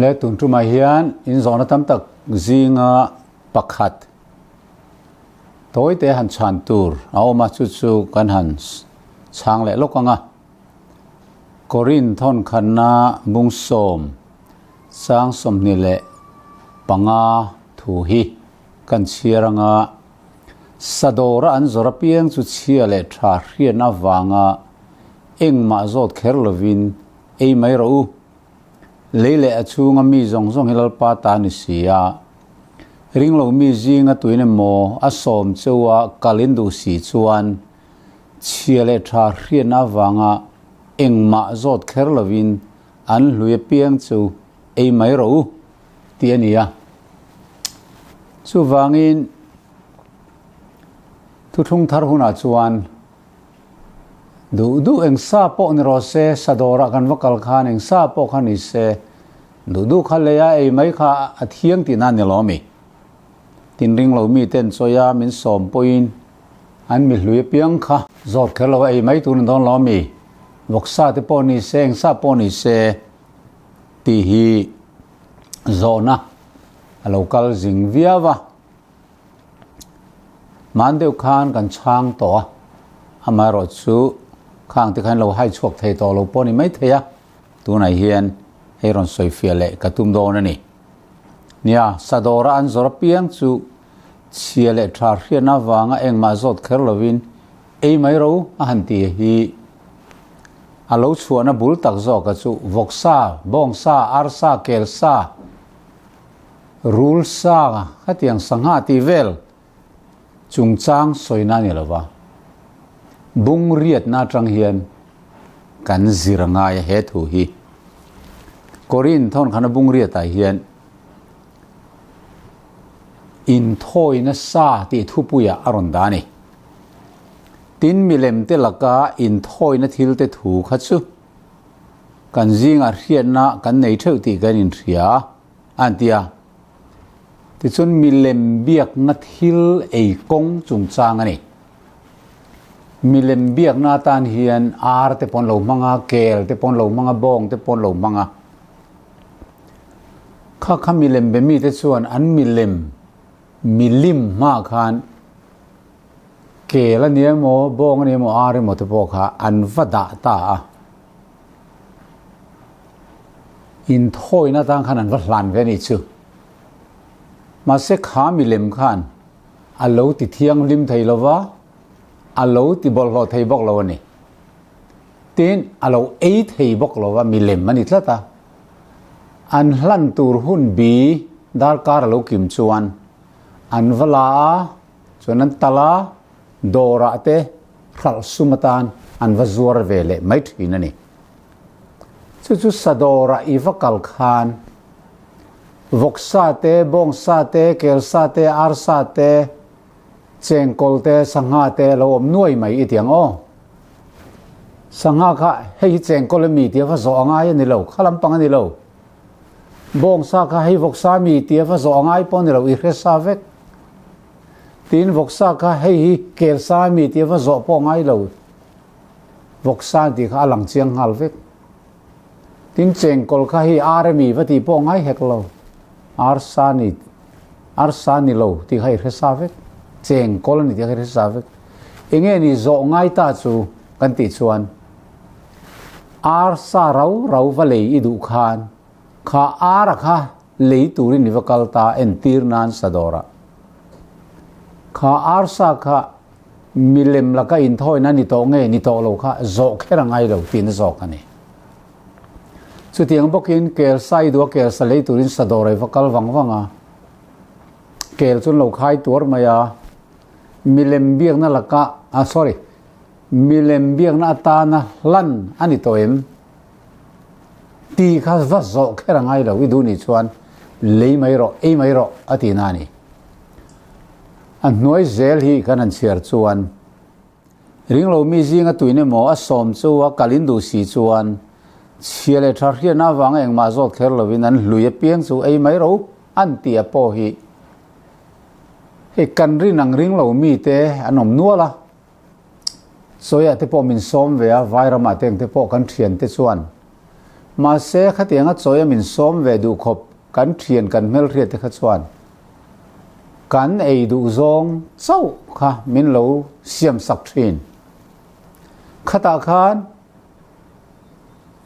Le tun tumah hian in zawhna tam tak zinga pakhat tawite han chhan tur a awm a, chu chu kan han chhang leh lawk ang a. Korin thawnkhanna bung sawm chang 25 thu hi kan chhiar ang a, Sadawra an zawr apiang chu chhia leh tha hriatna avanga engmah zawt kher lovin ei mai rawh u. Lei leh a chhunga mi zawng zawng hi Lalpa ta ni si a, ringlo mi zinga tuin emaw a sawm cheu a kal in duh si chuan chhia leh tha hriatna avanga engmah zawt kher lovin an hlui apiang chu ei mai rawh u tih a ni a. Chuvangin thuthlung thar hunah chuan Duh duh eng sa pawh ni rawh se, sadawrah kan va kal khan eng sa pawh kha ni se, duh duh kha lei a ei mai kha a thiang tihna a ni lo ami? Tin ring lo mi ten chawi a min sawm pawhin an mi hlui apiang kha zawt kher lo a ei mai tur ni dawn lo ami? Vawksa te pawh ni se, eng sa pawh ni se tih hi zawhna a lo kal zing viau a. Hman deuh khan kan chhang tawh a, amaherawh chu khang te khan lo hai chhuak thei tawh lo pawh a ni maithei a, tunah hian hei rawn sawi fiah leh ka tum dawn a ni. Nia, Sadawra an zawr apiang chu chhia leh tha hriatna avanga engmah zawt kher lovin ei mai ro a han ti hi a lo chhuahna bul tak zawka chu vawksa, bawngsa, arsa, kelsa, Rul sa khatiang sangha tih vel chungchang sawina a ni lo va, bung riatna atang hian kan zir a ngai a he thu hi. Korin thawn khana bung riatah hian inthawina sa tih thupuiah a rawn dah a ni. Tin, milem te laka inthawina thil te thu kha chu kan zingah hriatna kan nei theuh tih kan inhria a. An ti a. Tichuan milem biakna thil ei kawng chungchang a ni. Milem biakna atan hian ar te pawh an lo hmang a, kel te pawh an lo hmang a, bawng te pawh an lo hmang a. Kha kha milem be mite chuan an milem milim hmaah khan kel a ni emaw, bawng a ni emaw, ar emaw te pawh kha an va dah ta a. Inthawina atan khan an va hlan ve a nih chu. Mahse kha milem khan a lo ti thianghlim thei lo va, a lo ti bawlhhlawh thei bawk lo a ni. Tin, a lo ei thei bawk lo va, milem a ni tlat a. An hlan tur hun bi darkar a lo kim chuan an va la a, chuan an tal a, dawrah te hralh sum atan an va zuar ve leh mai thin a ni. Chu chu Sadawrah i va kal khan vawksa te, bawngsa te, kelsa te, arsa te, chengkawl te, sangha te lo awm nuai mai i ti ang aw. Sangha kha hei hi chengkawl a mi tia va zawh a ngai a ni lo, kha lampang a ni lo. Bawngsa kha hei vawksa mi tia va zawh a ngai pawh a ni lo, i hre sa vek. Tin vawksa kha hei hi kelsa a mi tia va zawh pawh a ngai lo. Vawksa tih kha a lang chiang nghal vek. Tin chengkawl kha hi ar emi va tih pawh ngai hek lo. Arsa ni arsa ni lo tih kha i hre sa vek. Chengkawl a ni tih kha i hre sa vek. Enge ni zawh ngai ta chu kan tih chuan arsa rau rau va lei i duh khan kha ara kha lei turin i va kal ta entir nan sadawrah kha arsa kha Milem laka inthawina ni tawh nge ni tawh lo kha zawh kher a ngai lo tihna zawk a ni. Chutiang bawkin kel sai duh a kel sa lei turin sa dawr ei va kal vang vang a, kel chu an lo khai tuar mai a, milem biakna laka ah sorry milem biakna atana hlan a ni tawh em tih kha va zawh kher a ngai lo i duh nih chuan lei mai rawh ei mai rawh a tihna a ni. A hnuai zel hi kan han chhiar chuan ringlo mi zinga tuin emaw a sawm chu a kal in duh si chuan chhia leh tha hriatna avanga engmah zawt kher lovin an hlui apiang chu ei mai ro an tih a pawh hi hei kan rin ang ringlo mi te an awm nual a, sawiah te pawh min sawm ve a, vairamah te engte pawh kan thian te chuan. Mahse, khatianga chawi a min sawm ve duh khawp kan thian kan hmelhriat te kha chuan kan ei duh zawng chauh kha min lo siam sak thin. Khatah khan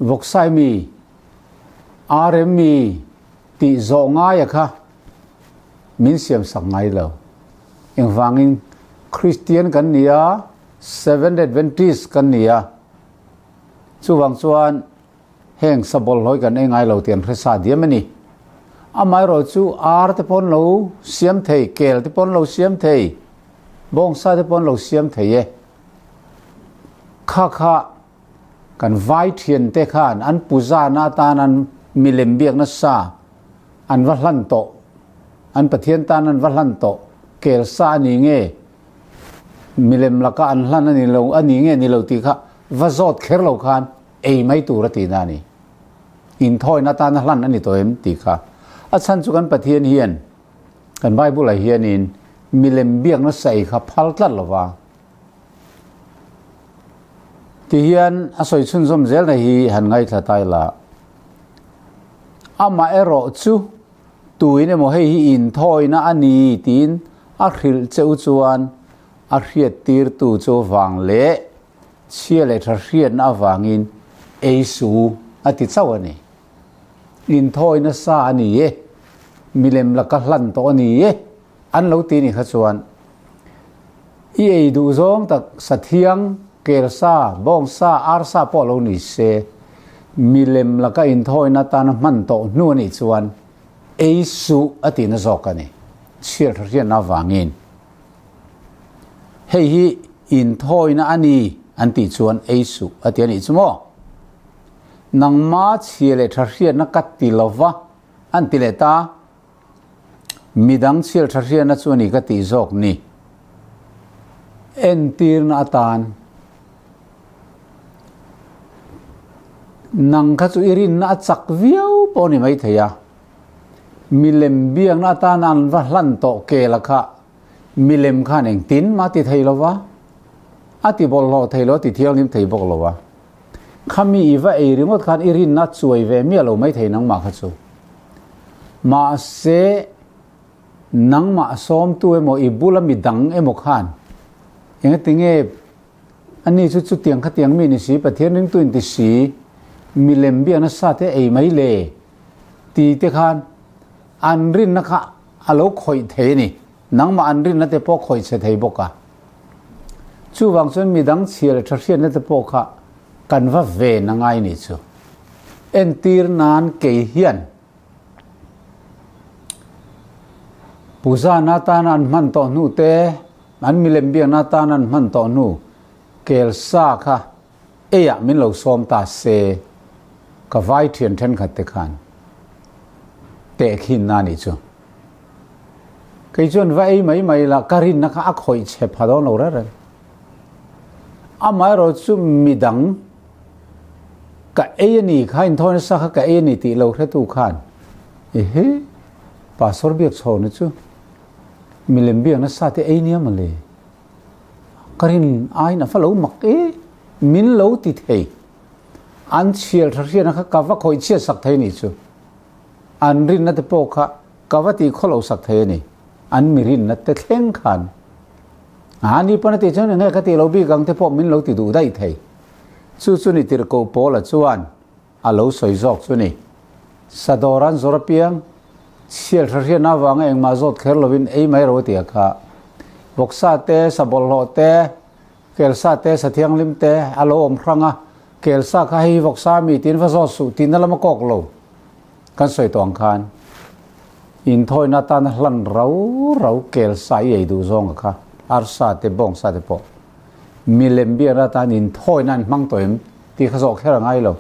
Vawksai mi, RM mi tih zawh ngaia kha min siam sak ngai lo. Engvangin Kristian kan ni a, Seventh Adventist kan ni a, chuvang chuan heng sa bawlhhlawih kan ei ngai lo tih an hre sa diam a ni. Amaherawh chu ar te pawh an lo siam thei, kel te pawh an lo siam thei, bawngsa te pawh an lo siam thei e. Kha kha kan vai thian te khan an puzana atan an milem biakna sa an va hlan tawh, an Pathian tan an va hlan tawh, kel sa a ni nge, milem laka an hlan a ni lo, a ni nge ni lo tih kha va zawt kher lo khan ei mai tur a tihna a ni. Inthawina atana hlan a ni tawh em tih kha. A chhan chu kan Pathian hian, kan Bible-ah hianin milem biakna sa ei kha phal tlat lo va. Tihian a sawi chhunzawm zelna hi han ngaithla ta ila. Amaherawh chu tuin emaw hei hi inthawina a ni tiin a hrilh che u chuan a hriattirtu chu vang leh chhia leh tha hriatna avangin ei su a ti chauh a ni. Inthawina sa a ni e, milem laka hlan tawh a ni e an lo ti ni kha chuan i ei duh zawng tak sathiang, kelsa, bawngsa, arsa pawh lo ni se, milem laka inthawina atana hman tawh hnu a nih chuan ei suh a tihna zawk a ni. Chhiar tha hriatna avangin hei hi inthawina a ni an tih chuan ei suh a ti a nih chu maw? Nangma chhia leh tha hriatna ka ti lova an ti leh ta. Midang chhial tha hriatna chu a ni ka tih zawk ni. Entirna atan nang kha chu i rinna a chak viau pawh a ni maithei a, milem biakna atana an va hlan tawh kel a kha milem khan engtin mah ti thei lo va, a ti bawlhhlawh thei lo, a ti thianghlim thei bawk lo a. Khami i va ei ringawt khan i rinna chuai ve miah lo maithei nangmah kha chu. Mahse, nangmah sawmtu emaw i bula mi dang emaw khan engatinge ani chu chutiang khatiang mi ni si, Pathian ringtu in ti si, milem biakna sa te ei mai le ti te khan an rinna kha a lo khawih thei a ni. Nangmah an rinna te pawh khawih chhe thei bawk a. Chuvang chuan midang chhia leh tha hriatna te pawh kha kan va ven a ngai nih chu. Entir nan kei hian Puja na tana an hman tawh hnu te, an milem biakna tana an hman tawh hnu kel sa kha eiah min lo sawm ta se ka vai thian thenkhat te khan tehkhin na nih chu. Kei chuan va ei mai mai la ka rinna kha a khawih chhe pha dawn lo reng reng. Amaherawh chu midang ka ei a ni kha inthawi nasa kha ka ei a ni tih lo hretu khan ehe pastor biak chhawna chu milem biak nasa te ei nia mawle ka rin aiin a fa lo mak e min lo ti thei an chhial tha hriatna kha ka va khawih chhiat sak thei ni chu an rinna te pawh kha ka va ti khawlo sak thei a ni an mi rinna te thleng khan a ni pawn a tih chuan enge ka tih lo bik ang te pawh min lo ti duh daih thei. Chu chu ni tirhkoh Paula chuan a lo sawi zawk chu ni. Sadawr an zawr apiang, chhial hra hriatna avanga engmah zawt kher lovin ei mai ro a ti a kha. Vawksa te, sa bawlhhlawh te, kelsa te, sa thianghlim te a lo awm hrang a, kelsa kha hei hi vawksa a mi tiin va zawt suh tihna lam a kawk lo. Kan sawi tawh ang khan inthawina atana hlan rau rau kelsa i ei duh zawng a kha, arsa te, bawngsa te pawh. Milem biakna atan inthawina an hmang tawh em tih kha zawh kher a ngai lo.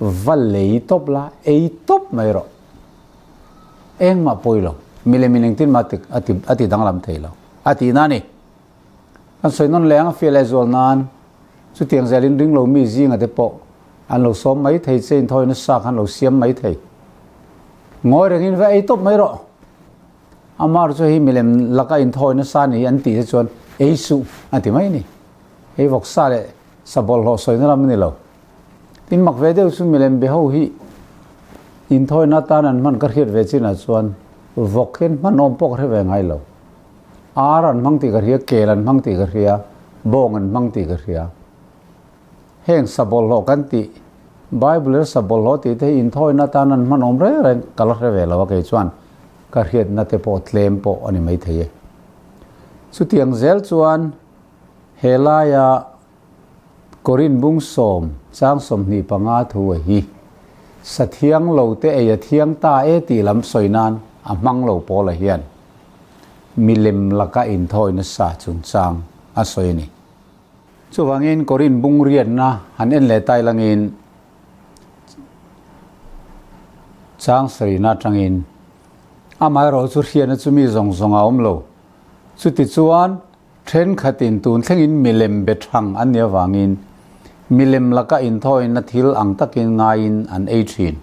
Va lei tawp la, ei tawp mai rawh. Engmah pawi lo. Milem in engtin mah a ti a ti danglam thei lo. A tihna a ni. Kan sawi nawn leh ang a fiah leh zual nan chutiang zelin ring lo mi zinga te pawh an lo sawm mai thei che inthawina sa khan lo siam mai thei. Ngawi rengin va ei tawp mai rawh. Amar chu hei milem laka inthawi nasa ni an tih te chuan ei suh a ti mai a ni. Hei vawksa leh sa bawlhhlawh sawina lam a ni lo. Tin mak ve deuh chu milem be ho hi inthawina atan an hman ka hriat ve chinah chuan vawk hian hman awm pawh ka hre ve ngai lo. Ar an hmang tih ka hria, kel an hmang tih ka hria, bawng an hmang tih ka hria. Heng sa bawlhhlawh kan tih, Bible-a sa bawlhhlawh tih te hi inthawina atan an hman awm reng reng ka la hre ve lo a kei chuan ka hriatna te pawh tlem pawh a ni maithei e. Chutiang zel chuan he laia Korin bung sawm chang 25 thu a hi sa thiang lo te ei a thiang ta e tih lam sawi nan a hmang lo pawl a hian milem laka inthawi nasa chungchang a sawi a ni. Chuvangin Korin bung riatna han en leh tai langin chang sarihna atangin amaherawh chu hriatna chu mi zawng zawng a awm lo. Chutichuan Thenkhatin tun thlengin milem be thang an nih avangin milem laka inthawina thil ang takin ngaiin an ei thin.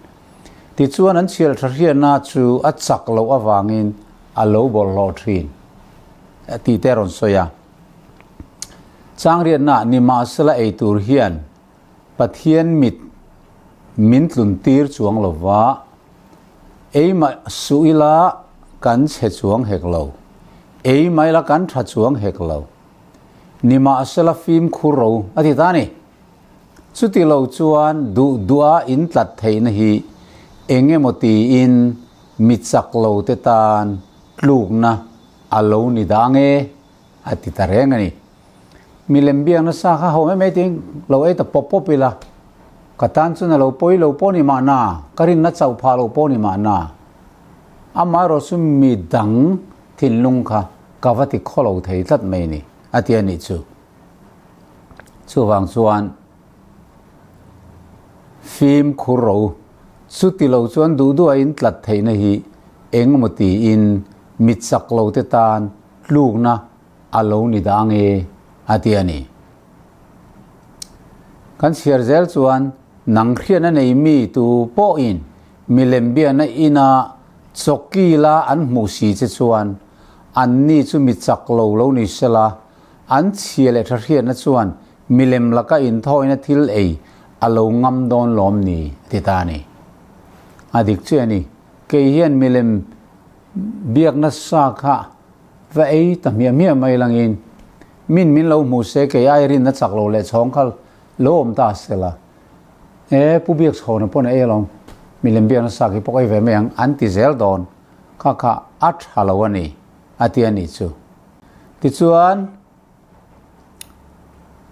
Tichuan an chhial tha hriatna chu a chak loh avangin a lo bawlhhlawh thin tih te a rawn sawi a. Changriatna nimahsela ei tur hian Pathian mit min tlun tir chuang lova, ei mah suh ila kan chhe chuang hek lo, ei mah ila kan tha chuang hek lo. Nimahsela fimkhur ro a ti ta a ni. Chuti lo chuan duh duha in tlat theihna hi eng emaw tiin mi chak lo te tan tlukna a lo ni dang e a ti ta reng a ni. Milem biak nasa kha ho mai mai tiin lo ei ta pawp pawp ila, ka tan chuan a lo pawi lo pawh ni mahna, ka rinna chauh phah lo pawh ni mahna, amaherawh chu mi dang thinlung kha ka va ti khaw lo thei tlat mai ni, a ti a nih chu. Chuvang chuan fimkhur ro chuti lo chuan duh duh a in tlat theihna hi engemaw tiin mi chak lo te tan tlukna a lo ni dah ange a ti a ni. Kan chhiar zel chuan nang hriat a nei mi tu pawhin milem biakna ina chawki la an hmuh si che chuan anni chu mi chak lo lo ni sela, an chhia leh tha hriatna chuan milem laka inthawina thil ei a lo ngam dawn lawm ni a ti ta a ni. A dik chiah a ni. Kei hian milem biakna sa kha Va ei ta hmiah hmiah mai langin min min lo hmu se kei ai rinna chak lo leh chhawng kha lo awm ta se la. E Pu Biak chhawna pawn a ei alawm, milem biakna sa khi pawh ei ve mai ang an ti zel dawn kha kha a tha lo a ni a ti a nih chu. Tichuan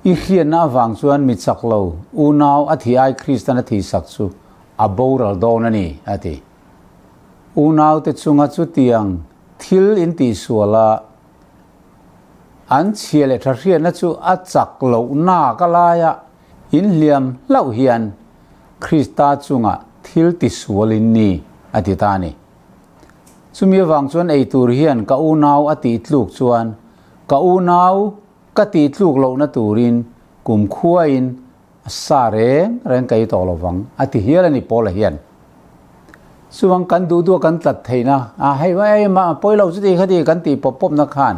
i hriatna avang chuan mi chak lo unau a thi ai Kristan a thihsak chu a boral dawn a ni a ti. Unaute chunga chutiang Thil in tihsual a, an chhia leh tha hriatna chu a chak loh nak a laia inhliam hlauh hian Krista chungah thil tisual in ni a ti ta a ni. Chumi avang chuan ei tur hian ka unau a tih tluk chuan ka unau ka tih tluk lohna turin kumkhuain A sa reng reng ka ei tawh lo vang a ti hial a ni Paula hian. Chuvang kan duh duh a kan tlat theihna a hei ei mah pawi lo chuti khati kan tih pawp pawp na khan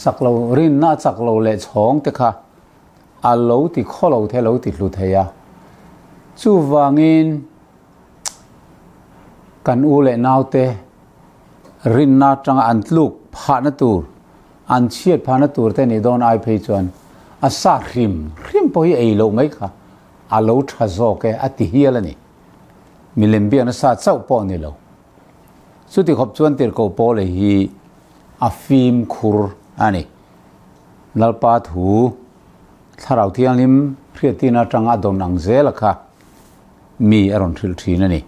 chak lo rinna a chak lo leh chhawng te kha a lo ti khaw lo thei a lo ti hlu thei a. Chuvangin kan u leh naute rinna atanga an tluk phahna tur An chhiat phahna tur te nih dawn ai phei chuan a sa hrim hrim pawh hi ei loh mai kha a lo tha zawk e a ti hial a ni. Milem biakna sa chauh pawh a ni lo. Chuti khawp chuan tirhkoh Paula hi a fimkhur a ni. Lalpa thu Thlarau Thianghlim hriattirna atanga a dawn ang zela kha mi a rawn hrilh thin a ni.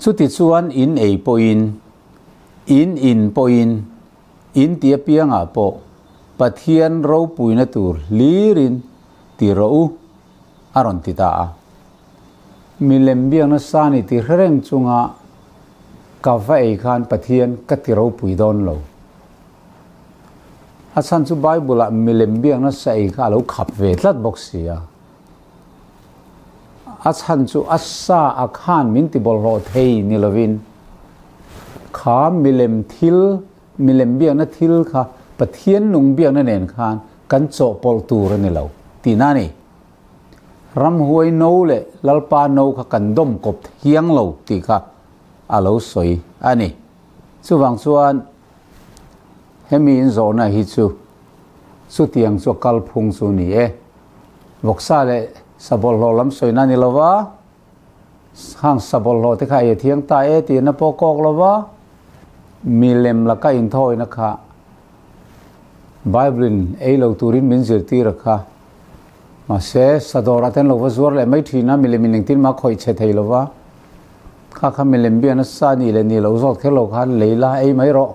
Chuti chuan in ei pawhin, in in pawhin, in ti apiangah pawh Pathian ropuina tur hlirin ti rawh u, a rawn ti ta a. Milem biakna sa ni ti hre reng chunga ka va ei khan Pathian ka ti ropui dawn lo. A chhan chu Bible-ah milem biakna sa ei kha a lo khap ve tlat bawk si a. A chhan chu a sa a khan min ti bawlhhlawh thei ni lovin kha milem thil, milem biakna thil kha Pathian nung biakna nen khan kan chawhpawlh tur a ni lo tihna a ni. Ramhuai no leh Lalpa no kha kan dawm kawp thiang lo tih kha a lo sawi a ni. Chuvang chuan hemi inzawhna hi chu chutiang chu a kalphung chu ni e. Vawksa leh sa bawlhhlawh lam sawina a ni lo va, hang sa bawlhhlawh te kha ei a thiang ta e tihna pawh kawk lo va, milem laka inthawina kha Bible in ei lo turin min zirtir a kha. Mahse, sadawrah te an lo va zuar leh mai thin a, milem in engtin mah khawih chhe thei lo va. Kha kha milem bian a sa nih leh nih loh zawt kher lo khan lei la ei mai rawh.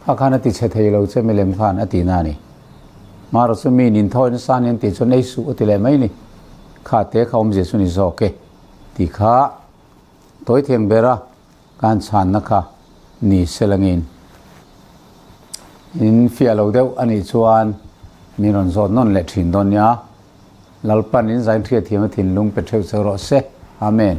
Kha khan a ti chhe thei lo che milem khan a ti na a ni. Marawh chu mi nin thawi nasa nen tih chuan ei suh a ti leh mai ni. Kha te kha awmzia chu ni zawk e tih kha tawi thiang ber a kan chhanna kha ni selangin in fiah lo deuh a nih chuan min rawn zawt nawn leh thin dawn nia. Lalpan in zain hriatthiam a thinlung pe theuh cheu rawh se. Amen.